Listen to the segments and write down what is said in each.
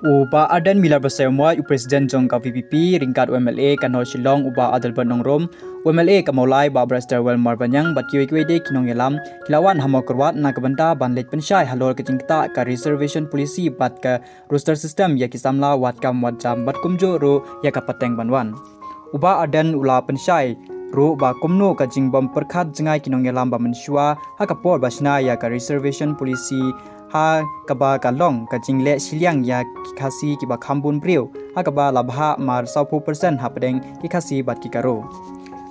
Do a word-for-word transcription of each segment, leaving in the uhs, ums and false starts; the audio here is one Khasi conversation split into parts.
U Bah Ardent Miller Basaiawmoit, u President jong ka V P P, ryngkat u M L A ka North Shillong, u Bah Adelbert Nongrum, u M L A ka Mawlai, Bah Barrister Welmar Baniang, bad kiwei kiwei de ki nongïalam, ki la wan ha Mawkyrwat na ka bynta ban leit pynshai halor ka jingktah ka reservation policy bad ka roster system ïa ki samla wat kam wat jam bad kumjuh ruh ïa ka pateng ban wan. U Bah Ardent u la pynshai ruh ba kumno ka jingbym pyrkhat jngai ki nongïalam ba mynshuwa ha ka por ba shna ïa ka reservation policy, ha kaba ka long ka jingleh shiliang ïa ki Khasi kiba kham bun briew, ha kaba la bhah mar sawphew percent hapdeng ki Khasi bad ki Garo.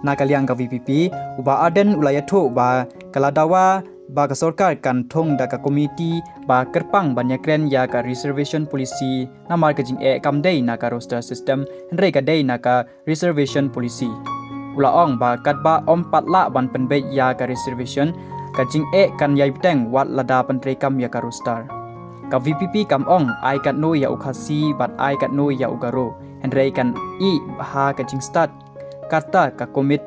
Na ka liang ka V P P, u Bah Ardent u la ïathuh ba ka la dawa ba ka sorkar kan thung da ka komiti ba kyrpang ban ïakren ïa ka reservation policy, namar ka jingeh kam dei na ka roster system, hynrei ka dei na ka reservation policy. U la ong ba katba ym pat lah ban pynbeit ïa ka reservation, ka jingeh kan ïai bteng wat lada pyntreikam ïa ka roster. Ka V P P kam ong ai katno ïa u Khasi bad ai katno ïa u Garo, hynrei kan ïeh ha ka jingstad kata ka komiti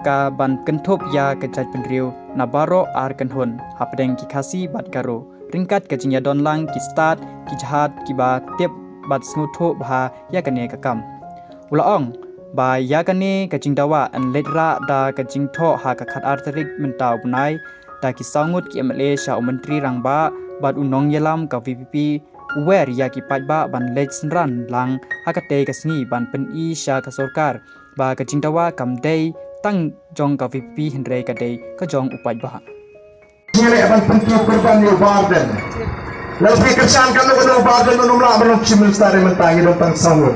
kaban kynthup ïa ka jaitbynriew na baroh ar kynhun hapdeng ki Khasi bad Garo, ryngkat ka jingïadon lang ki stad ki jhad kiba tip bad sngewthuh bha ïa kane ka kam. U la ong ba ïa kane ka jingdawa yn leit rah da ka jingthoh ha ka khatar tarik mynta u bnai da ki saw ngut ki M L A sha u Myntri Rangbah bad u nongïalam ka V P P, u wer ïa ki paidbah ban leit synran lang ha katei ka sngi ban pyni sha ka sorkar ba ka jingdawa kam dei tang jong ka V P P, hynrei ka dei ka jong u paidbah. Ngi leh ban pynthut pyrban ïa u Bah Ardent. Lada phi kyrshan katno katno u Bah Ardent un ym lah ban long Chief Minister, mynta ngi don tang saw ngut.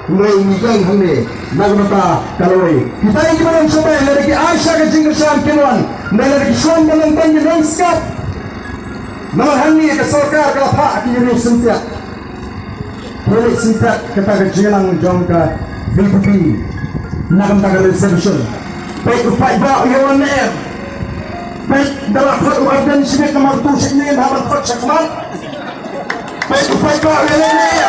Ngi ngi ïeng hangne na ka bynta ka lawei. Kita kiba don shatai, lada ki ai sha ka jingkyrshan kin wan, ne lada ki shu wan ban long tang ki nongskop. Namar hangne ka sorkar ka la phah ki riew syntiat. Pynleit syntiat kata ka jingïalang jong ka V P P na ka bynta ka reservation. Peit u paidbah u ïawan ne em. Peit da la khot u Ardent shibit namar tu shit ne haba khot shakmat. Peit u paidbah u ïawan ne em.